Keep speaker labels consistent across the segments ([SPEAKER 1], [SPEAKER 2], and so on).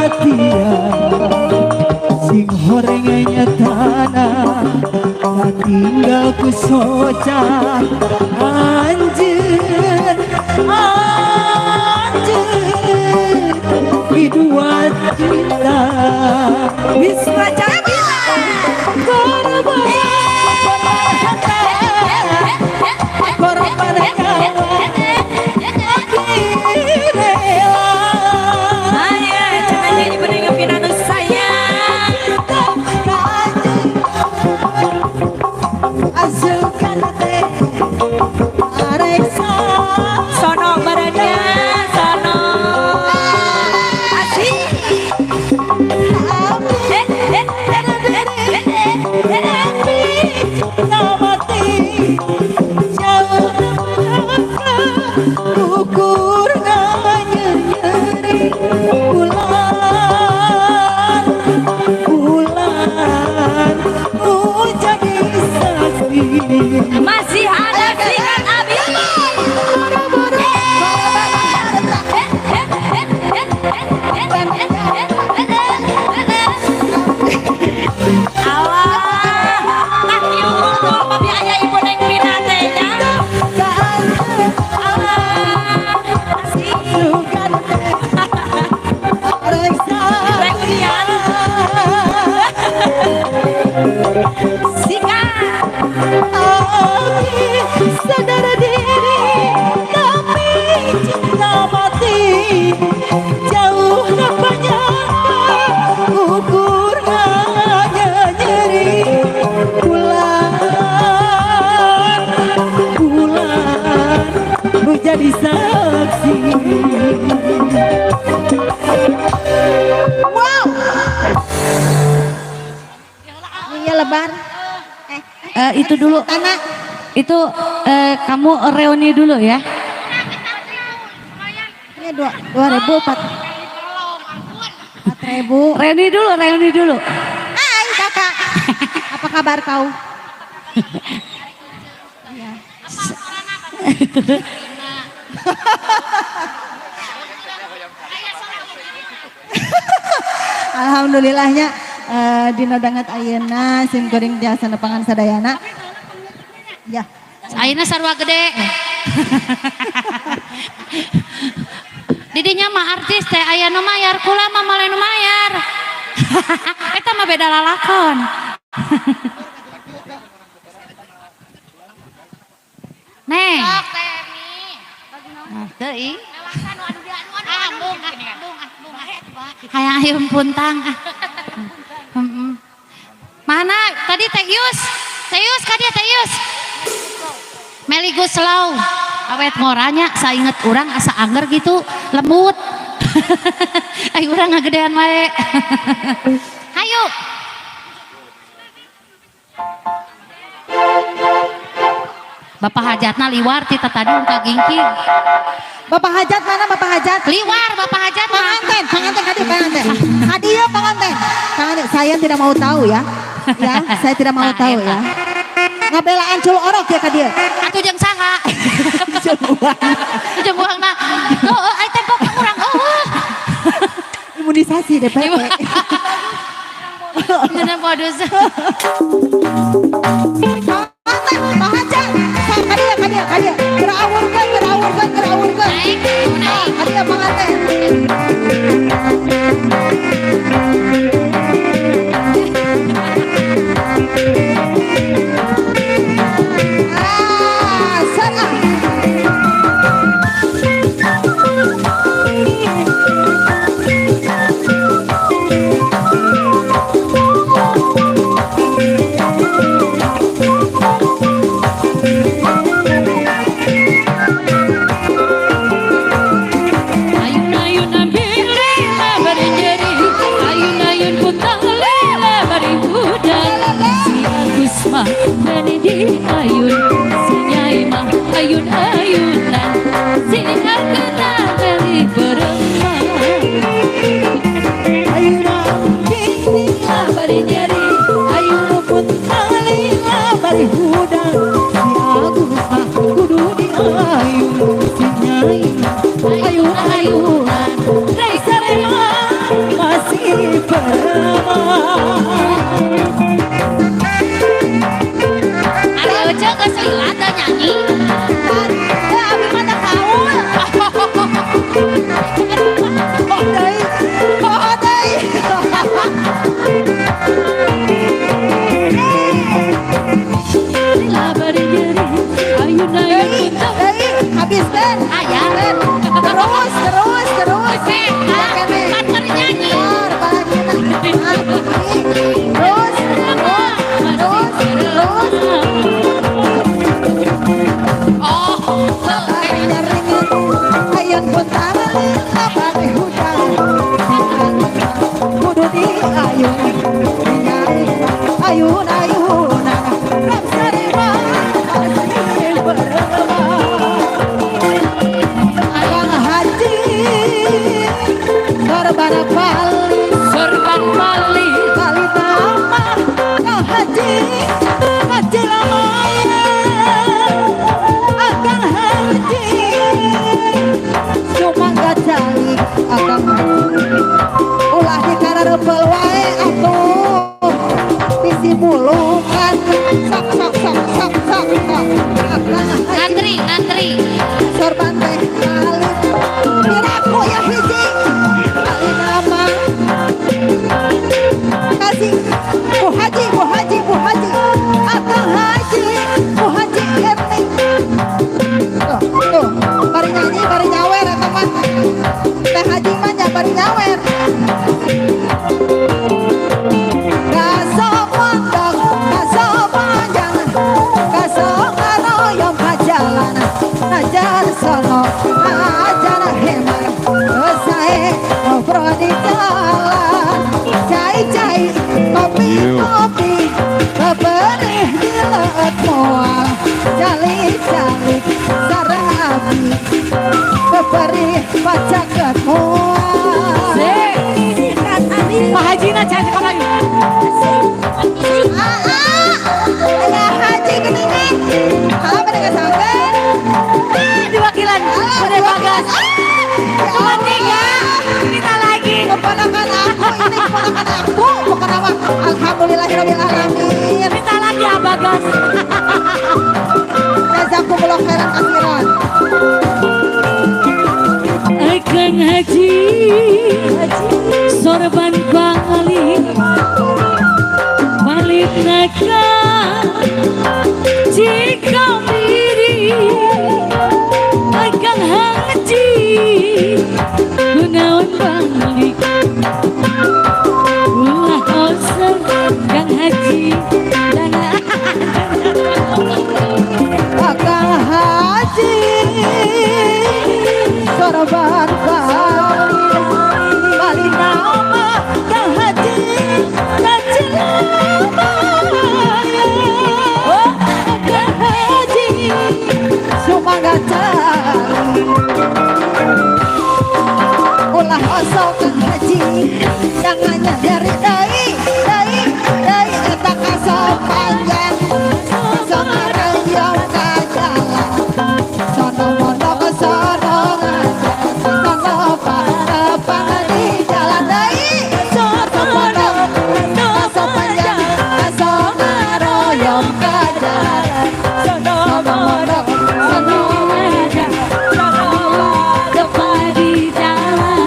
[SPEAKER 1] Kematian sing horeng nyatana tinggal ku soca anjeun, anjeun biduan cinta.
[SPEAKER 2] Wisma Jati.
[SPEAKER 1] Korban harta, korban nyawa, abdi rela.
[SPEAKER 2] Aya, cenah nyanyi bening pinanu sayang.
[SPEAKER 1] Asukan teh areksa.
[SPEAKER 2] Sono barannya, sono. Asik. Eh, eh, eh, eh, eh, eh, eh.
[SPEAKER 1] Cinta mati jauh ukur nyeri bulan bulan jadi saksi.
[SPEAKER 2] Masih ada sikat abi. Eh, eh, eh, eh, eh, eh, eh, eh, eh, eh. Alah, tah kieu unggul pami aya Ibu Neng Vina teh nya. Alah, asik.
[SPEAKER 1] Asukan teh areksa.
[SPEAKER 2] Reunian. Sikat.
[SPEAKER 1] Abdi sadar diri, tapi cinta mati jauh napanyata ukur hanya nyeri bulan bulan menjadi saksi.
[SPEAKER 3] Wow. Iya, lebar. Eh,
[SPEAKER 4] Eh, itu dulu.
[SPEAKER 3] Tanah.
[SPEAKER 4] Itu kamu reuni dulu ya.
[SPEAKER 3] Ini dua 2.000, empat 4.000.
[SPEAKER 4] Reuni dulu, reuni dulu.
[SPEAKER 3] Hai, Kakak. Apa kabar kau? Iya. Alhamdulillahnya dina danget ayeuna sim kuring tiasa nepangan sadayana. Ya.
[SPEAKER 4] Ayeuna sarua gede. Didinya mah artis teh aya nu mayar, kula mah moal nu mayar. Eta mah beda lalakon. Neng. Nah, teu ih. Hayang ayam puntang ah. Mana tadi Teh Yus? Teh Yus ka dia Teh Yus. Meligus slow. Awet ngoranya sainget urang asa angger gitu, lembut. Ayo urang ngagedean wae. Hayu. Bapak hajatna liwar ti tadi ka gingking.
[SPEAKER 3] Bapak hajat mana Bapak hajat?
[SPEAKER 4] Liwar Bapak hajat mah.
[SPEAKER 3] Panganten, panganten kadieu panganten. Kadieu panganten. Panganten, saya tidak mau tahu ya. Ya, saya tidak mau
[SPEAKER 4] Nah,
[SPEAKER 3] tahu
[SPEAKER 4] eta.
[SPEAKER 3] Ya. Ngabelaan cul orok ya kadieu.
[SPEAKER 4] Atuh jeung saha?
[SPEAKER 3] Cul uang.
[SPEAKER 4] Jeung uangna. Heueuh ai tempo ka urang eueuh.
[SPEAKER 3] Imunisasi DPP.
[SPEAKER 4] Ngeunah modus.
[SPEAKER 3] Panganten, Pak Hajat. Sok kadieu kadieu kadieu. Keur awurkeun, keur awurkeun, keur awurkeun.
[SPEAKER 4] Naik, naik.
[SPEAKER 3] Kadieu panganten. Ah, sana.
[SPEAKER 1] Di ayun ayun-ayunan Ramsarima asli beremah. Akang Haji sorban pali,
[SPEAKER 4] Sorban pali.
[SPEAKER 1] Kali nama Kang Haji Haji Lamaya. Akang Haji sumangga calik. Akang Haji ulah dikarareupeul wae atuh, bisi mulungan. Sok sok sok sok sok sok. Akang Haji
[SPEAKER 4] Ngantri, ngantri.
[SPEAKER 1] Sorban teh alit, piraku ya hiji kali nama kasih Bu Haji, Bu Haji, Bu Haji, Akang Haji, Bu Haji Erni. Tuh tuh, bari nyanyi bari nyawer eta mah. Teh Haji mah nya bari nyawer. Kaso mondok, kaso panjang, kaso ngaroyom ka jalan, najan sono, najan hemar, sae ngobrol di jalan, cai-cai, kopi-kopi, beberih dileut moal, calik-calik, sareng abi, beberih pacaket moal.
[SPEAKER 5] Pak Haji na cai kamari.
[SPEAKER 3] Ah, ah, aya haji geuningan. Ah, pada ngasangkeun.
[SPEAKER 5] Diwakilan
[SPEAKER 3] Ah,
[SPEAKER 5] oleh Bagas.
[SPEAKER 3] Ah,
[SPEAKER 5] Cuma tiga. Kita lagi.
[SPEAKER 3] Keponakan aku ini, keponakan aku, pokoknya mah alhamdulillahirabbil alamin.
[SPEAKER 5] Kita lagi ya Bagas.
[SPEAKER 3] Jazakumullah khairan katsiran.
[SPEAKER 4] Akang Haji sorban pali, balik naga jika miri. Akang Haji gunaon balik, ulah oseng Kang Haji dan
[SPEAKER 1] Akang Haji sorban pali, bali nama Kang Haji Haji Lamaya. Oh, Kang Haji sumangga calik, ulah osok Kang Haji, jangannya dari deui deui deui eta kaso panjang, kaso ngarayong ka jalan, sono mondok, sono ngajar, sono patepang di jalan deui, sono mondok, kaso panjang, kaso ngaroyong ka jalan, sono mondok, sono
[SPEAKER 4] ngajar, sono di jalan.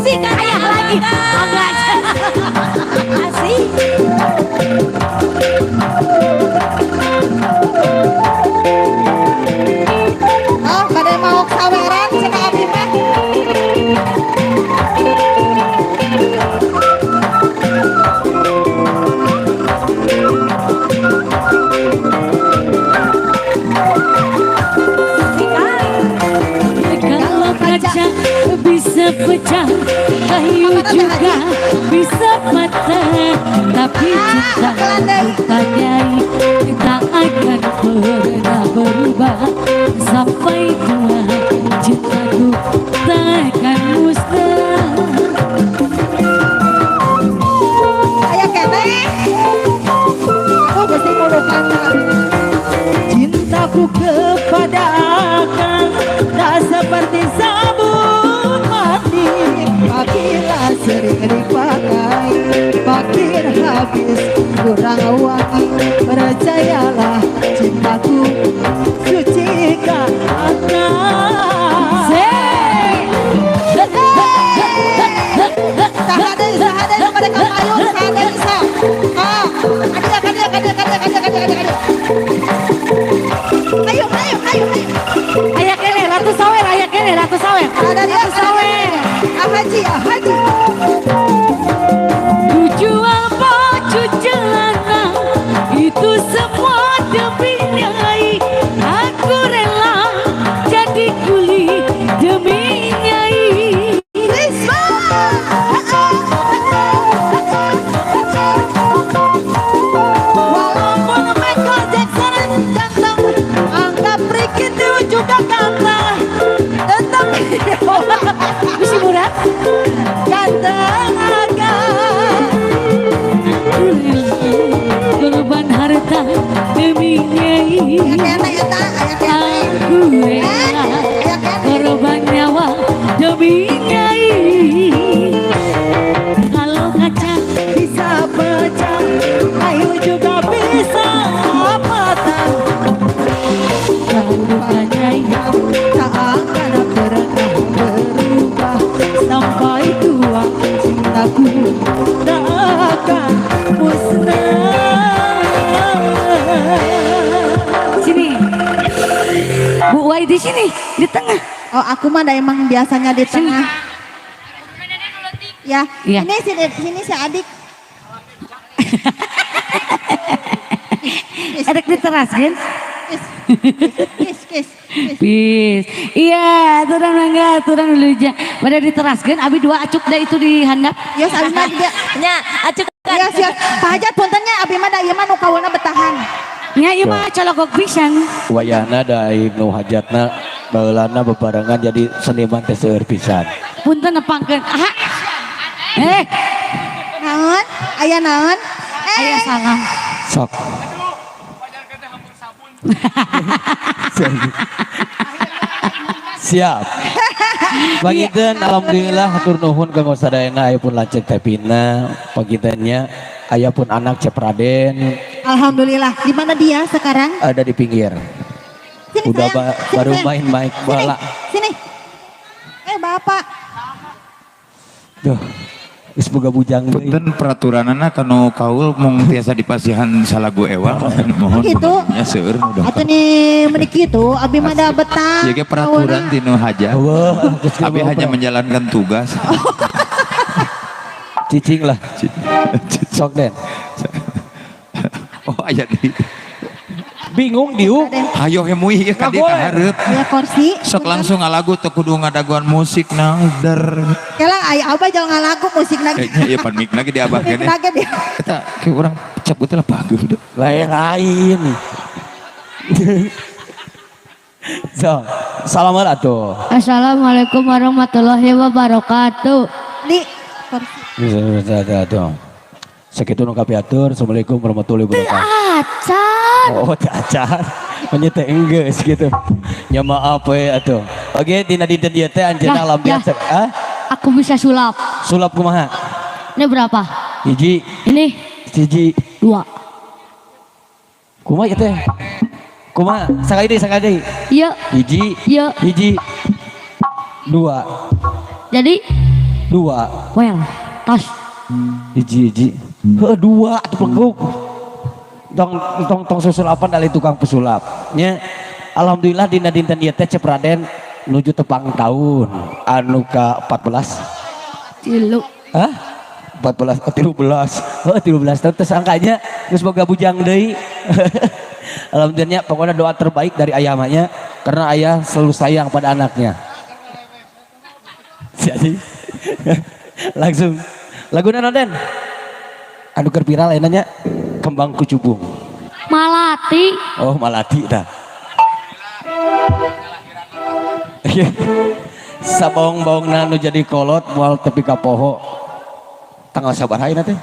[SPEAKER 5] Sikat ayah lagi. Bagas. Asik.
[SPEAKER 3] Oh, bade maok saweran cenah abi mah.
[SPEAKER 4] Kalau kaca bisa pecah, kayu juga bisa patah, tapi cinta tanyai tak akan pernah berubah sampai tua. Cintaku takkan musnah.
[SPEAKER 3] Aya keneh. Aduh, Gusti mulukan.
[SPEAKER 1] Cintaku kepada Akang tak seperti sabun mandi,
[SPEAKER 3] Apabila sering dipakai makin habis kurang wangi. Percayalah cintaku
[SPEAKER 1] suci ke Akang.
[SPEAKER 3] Saha deui, saha deui nu bade ka payun, saha deui sok. Ah, kadieu, kadieu, kadieu, kadieu, kadieu, kadieu, kadieu. Ayo, ayo, ayo, ayo.
[SPEAKER 5] Aya kene ratu sawer, aya kene ratu sawer.
[SPEAKER 3] Ada dia,
[SPEAKER 5] Ratu sawer.
[SPEAKER 3] Ah Haji, ah Haji.
[SPEAKER 4] Ku jual baju celana itu semua demi Nyai. Aku rela jadi kuli demi Nyai.
[SPEAKER 3] Risma.
[SPEAKER 1] Aya keneh eta, aya keneh.
[SPEAKER 5] Aku rela
[SPEAKER 1] Aya keneh.
[SPEAKER 5] korban nyawa demi Nyai. Kalau kaca bisa pecah, kayu juga bisa patah. Luka Nyai
[SPEAKER 1] Tak akan pernah
[SPEAKER 5] berubah sampai tua, cintaku tak akan musnah. Sini, Bu Wai di sini, di tengah.
[SPEAKER 1] Oh, aku mah da emang biasanya di tengah. Ya,
[SPEAKER 5] Iya.
[SPEAKER 1] ini sini, sini si adik.
[SPEAKER 5] Ada di teras kan?
[SPEAKER 1] Kiss, kiss, kiss, kiss.
[SPEAKER 5] Bis. Iya, turun mangga, turun dulu aja. Pada diteraskeun abi dua acuk da itu di handap.
[SPEAKER 1] Yos, abi mah dia.
[SPEAKER 2] Nya, acuk kan.
[SPEAKER 1] Yos, yos. Pak Hajat punten nya abi mah da ieu mah nu kaulna betahan.
[SPEAKER 5] Nya ieu mah cologok pisan.
[SPEAKER 6] Wayahna da nu hajatna baheulana bebarengan jadi seniman teh seueur pisan.
[SPEAKER 5] Punten nepangkeun. Aha. Eh,
[SPEAKER 1] Naon? Aya naon? Eh,
[SPEAKER 5] aya salah.
[SPEAKER 6] Sok. Siap. Panginten alhamdulillah hatur nuhun kanggo sadayana aya pun lanceuk Teh Pina, pangintennya aya pun anak Cep Raden
[SPEAKER 1] Alhamdulillah. Di mana dia sekarang?
[SPEAKER 6] Ada di pinggir.
[SPEAKER 1] Sini,
[SPEAKER 6] Udah
[SPEAKER 1] sayang. Sini,
[SPEAKER 6] baru
[SPEAKER 1] sayang.
[SPEAKER 6] main mic
[SPEAKER 1] Sini,
[SPEAKER 6] bola.
[SPEAKER 1] sini. Eh, Bapak.
[SPEAKER 6] Duh. Geus boga bujang deui.
[SPEAKER 7] Punten, peraturanana kanu kaul mung tiasa dipasihan salagu ewang, mohon.
[SPEAKER 1] Gitu.
[SPEAKER 7] Nya seueur nu dongkap.
[SPEAKER 1] Atuh nih meuni kitu, abi mah da betah.
[SPEAKER 7] Ieu ge peraturan tinu hajat.
[SPEAKER 6] Wah, geus
[SPEAKER 7] Abi hanya menjalankan tugas.
[SPEAKER 6] Cicing lah. Sok Den.
[SPEAKER 7] Oh, aya di.
[SPEAKER 6] Bingung diuk.
[SPEAKER 7] Hayo hemui ieu ka dieu ka hareup.
[SPEAKER 1] Ya kursi.
[SPEAKER 7] Sok langsung ngalagu teu kudu ngadaguan musik nah der.
[SPEAKER 1] Kela aya abah jangan ngalagu musik lagi.
[SPEAKER 7] Kayaknya ieu pan mic lagi di abah
[SPEAKER 1] Musik
[SPEAKER 7] kene.
[SPEAKER 1] lagi dia.
[SPEAKER 7] Eta ke urang cabut lah bagus udah.
[SPEAKER 6] Lain lain. So, salam atuh.
[SPEAKER 4] Assalamualaikum warahmatullahi wabarakatuh.
[SPEAKER 1] Di kursi.
[SPEAKER 6] Bisa bisa bisa tuh. Segitu nu kapiatur. Assalamualaikum warahmatullahi wabarakatuh.
[SPEAKER 4] Acan.
[SPEAKER 6] Oh, acan. Nya teh enggeus gitu. Ya maaf we atuh. Oke, dina dinten ieu teh anjeunna
[SPEAKER 4] Nah,
[SPEAKER 6] alhamdulillah.
[SPEAKER 4] ya.
[SPEAKER 6] Hah?
[SPEAKER 4] Aku bisa sulap.
[SPEAKER 6] Sulap kumaha?
[SPEAKER 4] Ini berapa?
[SPEAKER 6] Hiji,
[SPEAKER 4] Ini
[SPEAKER 6] hiji.
[SPEAKER 4] dua.
[SPEAKER 6] Kumaha ieu teh? Kumaha? Sakali deui, sakali deui.
[SPEAKER 4] Iya,
[SPEAKER 6] Hiji,
[SPEAKER 4] iya.
[SPEAKER 6] hiji. Dua,
[SPEAKER 4] Jadi,
[SPEAKER 6] dua.
[SPEAKER 4] well, tos.
[SPEAKER 6] Hiji, hiji. Heuh, dua atuh pelengkuk. Tong tong tong susulapan dari tukang pesulap. Nya alhamdulillah dina dinten ieu teh Cep Raden nuju tepang tahun anu ka 14.
[SPEAKER 4] Tilu.
[SPEAKER 6] Hah? 14, oh, 13. Oh, 13 tahun terus angkanya geus boga bujang deui. Alhamdulillah pokoknya doa terbaik dari ayah mahnya karena ayah selalu sayang pada anaknya. Jadi langsung lagu naon, Den? Anu keur viral ayeuna nya Kembang Kucubung.
[SPEAKER 4] Malati.
[SPEAKER 6] Oh, Malati dah. Sabaong-baongna nu jadi kolot moal tepi ka poho. Tanggal sabaraha ayeuna teh?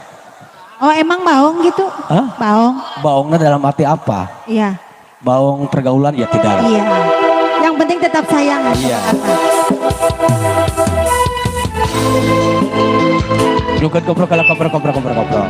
[SPEAKER 1] Oh, emang baong gitu?
[SPEAKER 6] Hah?
[SPEAKER 1] Baong.
[SPEAKER 6] Baongna dalam arti apa?
[SPEAKER 1] Iya.
[SPEAKER 6] Baong pergaulan ya tidak.
[SPEAKER 1] Iya. Yang penting tetap sayang.
[SPEAKER 6] Iya. Nyukeun kopro kala kopro kopro kopro kopro.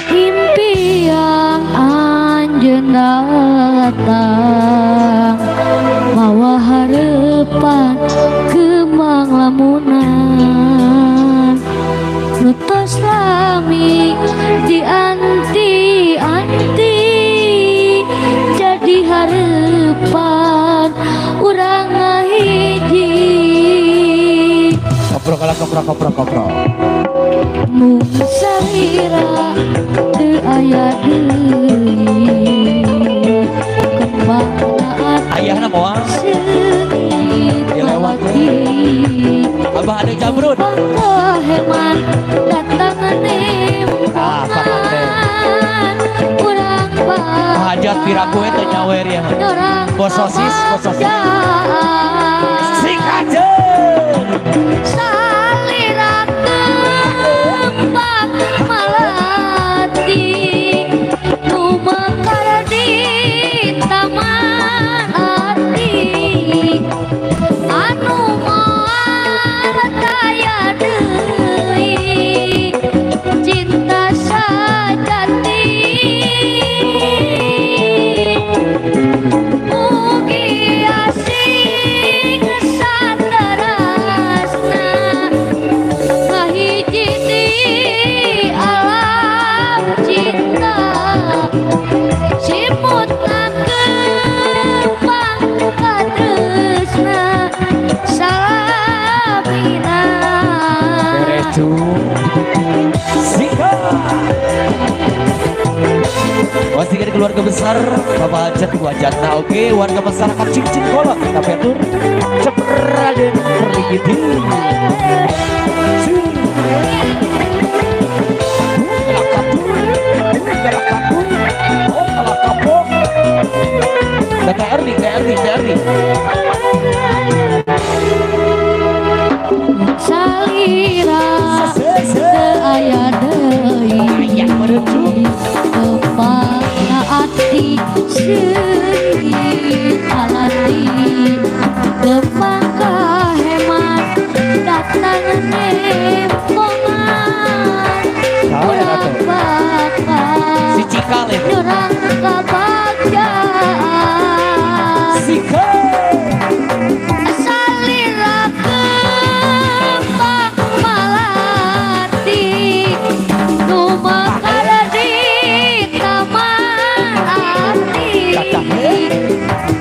[SPEAKER 4] Impian anjeun datang mawa harapan kemang lamunan nu tos lami dianti-anti jadi harapan urang ngahiji.
[SPEAKER 6] Kopro kala kopro kopro kopro.
[SPEAKER 4] Mung salira teu aya deui kembang
[SPEAKER 6] Ayahna moal.
[SPEAKER 4] Seungit
[SPEAKER 6] Dilewat.
[SPEAKER 4] malati.
[SPEAKER 6] Abah ada jamrud.
[SPEAKER 4] Heman datang nembok.
[SPEAKER 6] Ah, Piraku teh nyawer ya.
[SPEAKER 2] Nyorang
[SPEAKER 6] Bos sosis, bos sosis.
[SPEAKER 2] kabagjaan.
[SPEAKER 6] Sing aja.
[SPEAKER 2] Salira kembang melati nu mekar di taman hati anu moal taya deui cinta sajati mugi asing saterasna kahiji di alam cinta simutna kembang katresna salamina.
[SPEAKER 6] Beres cu. Sikat. Masih dari keluarga besar Bapak Hajat Ibu Hajatna, oke, warga masyarakat Cincin Kolot kita petur Cepraden Perligiti. Teh Erni, Teh Erni, Teh Erni.
[SPEAKER 2] Salira teu aya deui kembang ati seungit alati kembang kahemat datang nempongan
[SPEAKER 6] Saha ya,
[SPEAKER 2] urang
[SPEAKER 6] Ratu?
[SPEAKER 2] bakal
[SPEAKER 6] Si Cikal itu.
[SPEAKER 2] nyorang kabagjaan.
[SPEAKER 6] Sikat.
[SPEAKER 2] Salira kembang melati nu mekar di taman hati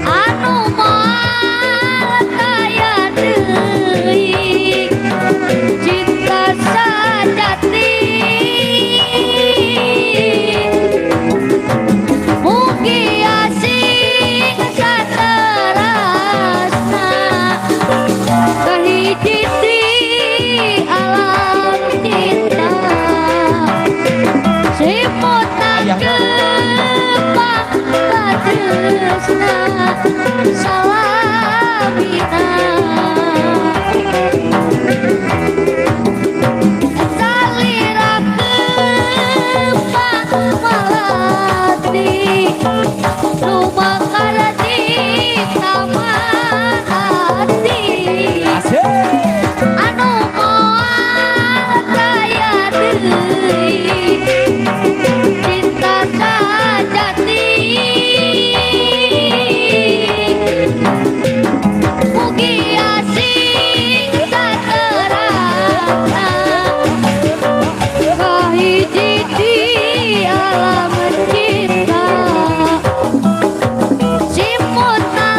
[SPEAKER 2] anu moal taya deui cinta sajati mugi asing saterasna kahiji di alam cinta simutna kembang katresna salamina. Salira kembang melati nu mekar di taman hati
[SPEAKER 6] Asik.
[SPEAKER 2] Anu moal taya deui cinta sajati mugi asing saterasna kahiji di alam cinta simutna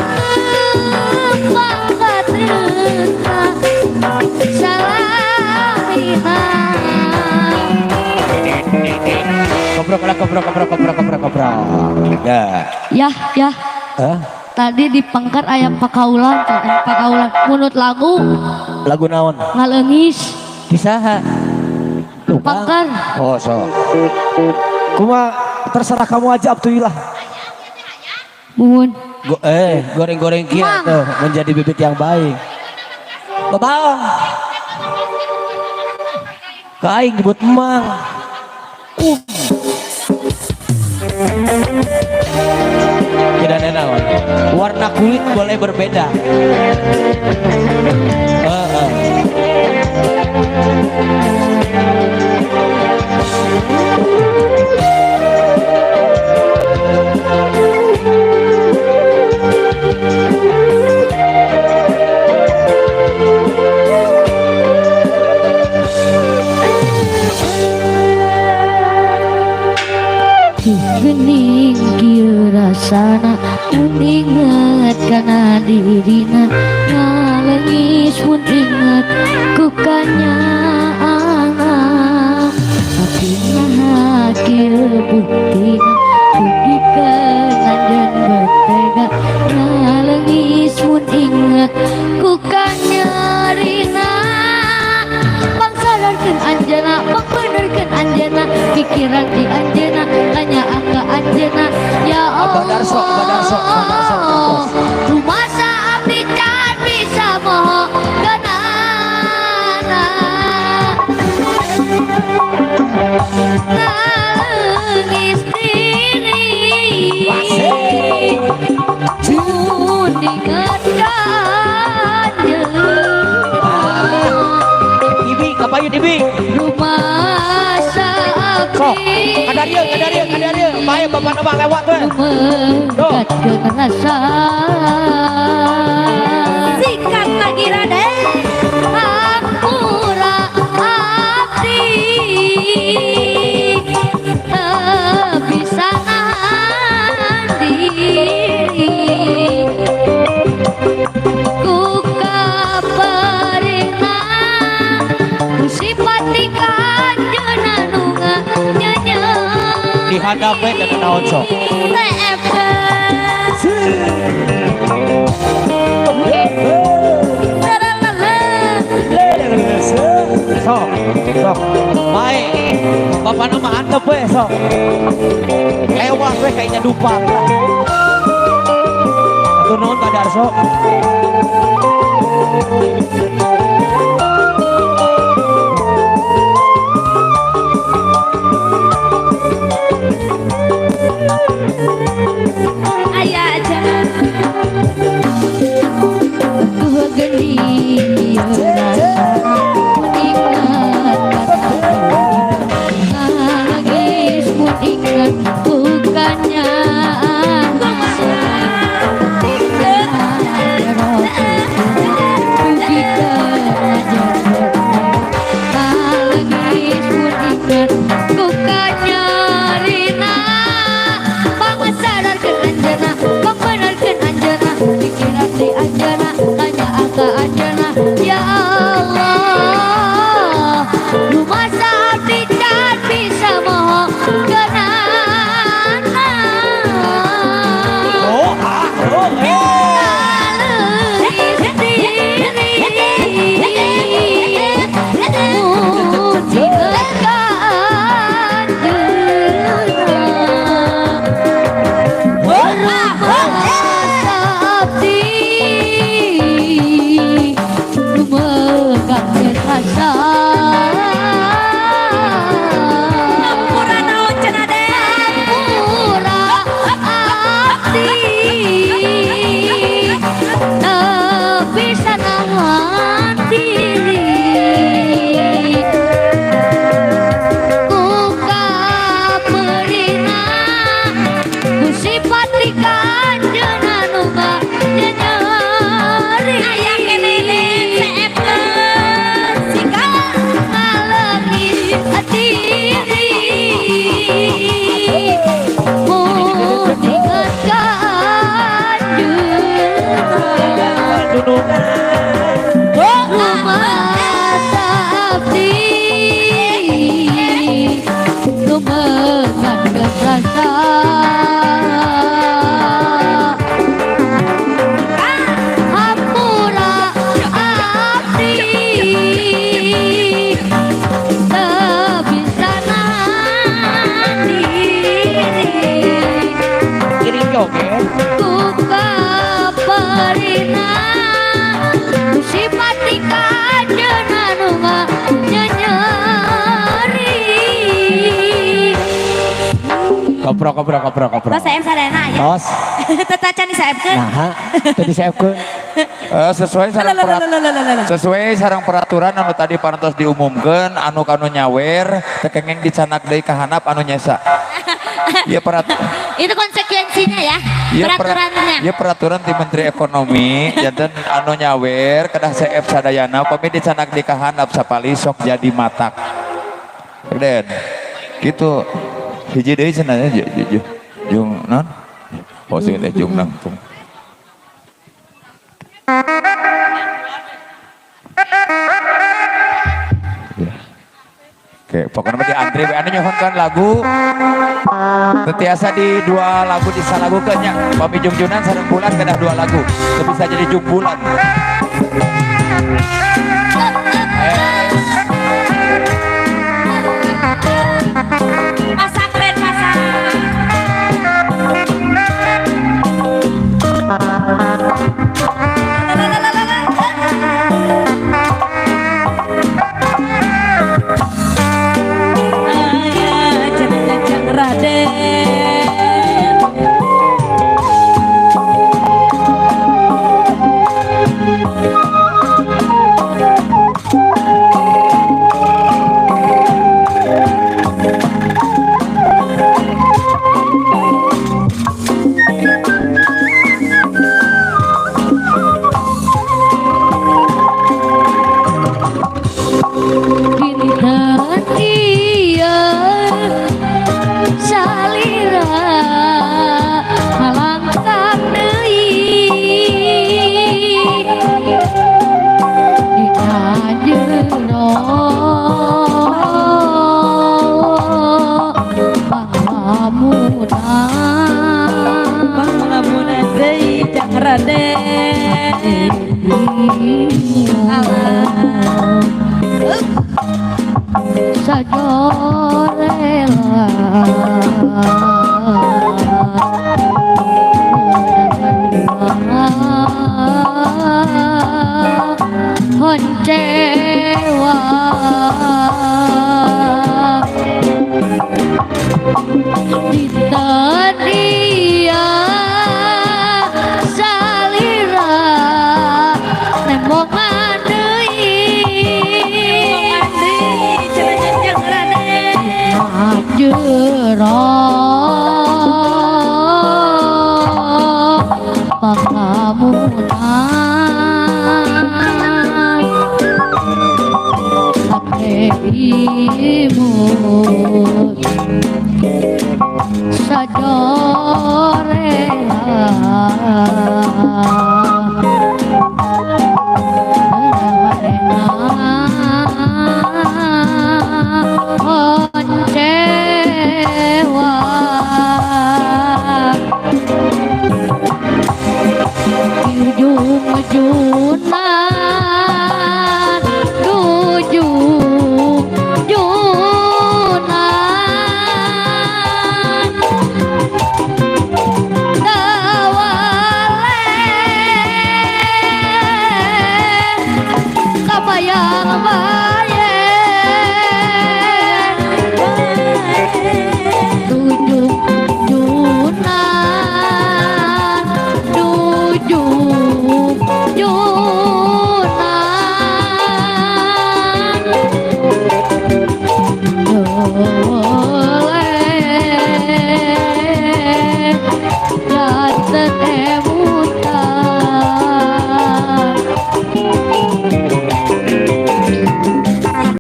[SPEAKER 2] kembang katresna salamina.
[SPEAKER 6] Koprok, koprok, koprok, koprok, koprok, koprok. Ya.
[SPEAKER 2] Ya, ya.
[SPEAKER 6] Hah?
[SPEAKER 2] Tadi di pengker aya pakaulan, pakaulan munut lagu.
[SPEAKER 6] Lagu naon?
[SPEAKER 2] Ngaleungis.
[SPEAKER 6] Disaha? Tukang.
[SPEAKER 2] Pengker.
[SPEAKER 6] Oh, so. Kuma terserah kamu aja Abdullah.
[SPEAKER 2] Muhun.
[SPEAKER 6] Goreng-goreng kia
[SPEAKER 2] Mang.
[SPEAKER 6] tuh menjadi bibit yang baik. Bapak. Kaing nyebut mang. Tidak ada naon. Warna kulit boleh berbeda. Heeh.
[SPEAKER 2] Gening kieu rasana mun inget kana dirina ngalengis mun inget ku kanyaana tapi naha kieu buktina dugikeun anjeun betega ngalengis mun inget ku kanyarina pangsadarkeun anjeunna pangbenerkeun anjeunna pikiran di anjeunna tanya ka anjeunna ya.
[SPEAKER 6] Badarso, Badarso, Badarso.
[SPEAKER 2] Rumasa abdi can bisa moho kenana. Nangis diri mun ingat kanjeun.
[SPEAKER 6] Ibi, kapayun Ibi.
[SPEAKER 2] Rumasa
[SPEAKER 6] Sok,
[SPEAKER 2] abdi
[SPEAKER 6] kadarieu, kadarieu, kadarieu. Bae bapak nama lewat we.
[SPEAKER 2] Lumegatkeun rasa.
[SPEAKER 1] Sikat lagi Raden.
[SPEAKER 2] Hampura abdi teu bisa nahan diri ku kaparina ku sifat kanjeunna nu nganyeunyeun.
[SPEAKER 6] Dihadap we teu naon sok. Sok, sok. Bae. Bapak nama antep we sok. Lewat we kayaknya dupa. Atur nuhun Badarso.
[SPEAKER 1] Aya aja.
[SPEAKER 2] Dua geni rasa mun ingat nangis mun ingat bukannya. Nangis mun ingat bukannya rina pangasadarkeun anjeunna pangbenerkeun anjeunna pikiran di anjeunna tanya ka anjeunna ya Allah rumasa abdi can bisa moho kenana.
[SPEAKER 6] Oh, ah, oh, eh.
[SPEAKER 2] Nangis diri mun ingat ka anjeunna. Rumasa abdi lumegatkeun rasa.
[SPEAKER 1] Hampura naon cenah Den.
[SPEAKER 2] Hampura abdi teu bisa nahan diri ku kaperina ku sifat kanjeunna nu nganyenyeri.
[SPEAKER 1] Aya keneh Den seepkeun. Sikat.
[SPEAKER 2] Ngalengis diri mun ingat ka anjeunna. Rumasa abdi lumegatkeun rasa. Hampura abdi teu bisa nahan diri
[SPEAKER 6] Iring joget.
[SPEAKER 2] ku kaparina ku sifat kanjeunna nu nganyenyeri.
[SPEAKER 6] Koprok, koprok, koprok, koprok.
[SPEAKER 1] Tos saya sadayana aya.
[SPEAKER 6] Tos.
[SPEAKER 1] Teu tacan disaepkeun.
[SPEAKER 6] Nah, tadi saya ke
[SPEAKER 7] Sesuai sareng peraturan anu tadi parantos diumumkeun anu kanu nyawer teu kenging dicanak deui ka handap anu nyesa. Ieu
[SPEAKER 4] Itu konsekuensinya ya, peraturannya.
[SPEAKER 7] Ieu peraturan ti Menteri Ekonomi janten anu nyawer kedah CF sadayana upami dicanak deui ka handap sapali sok jadi matak. Den. Gitu. Hiji deui cenah nya jung non? Oh sing teh jung nangtung. Ya. Oke, pokoknya mah diantri we anu nyuhunkeun lagu. Tetiasa di dua lagu disalagukeun nya. Pami jungjunan sareng bulan kedah dua lagu. Teu bisa jadi jungbulan.
[SPEAKER 1] Pasang Ben, pasang.
[SPEAKER 2] Sajorela Honcewa Ditania salira nembongan deui jero panglamunan ate imut sajorea Oncewa Ujung-ujunan Ujung-junan Dawale Kabayang-bayang.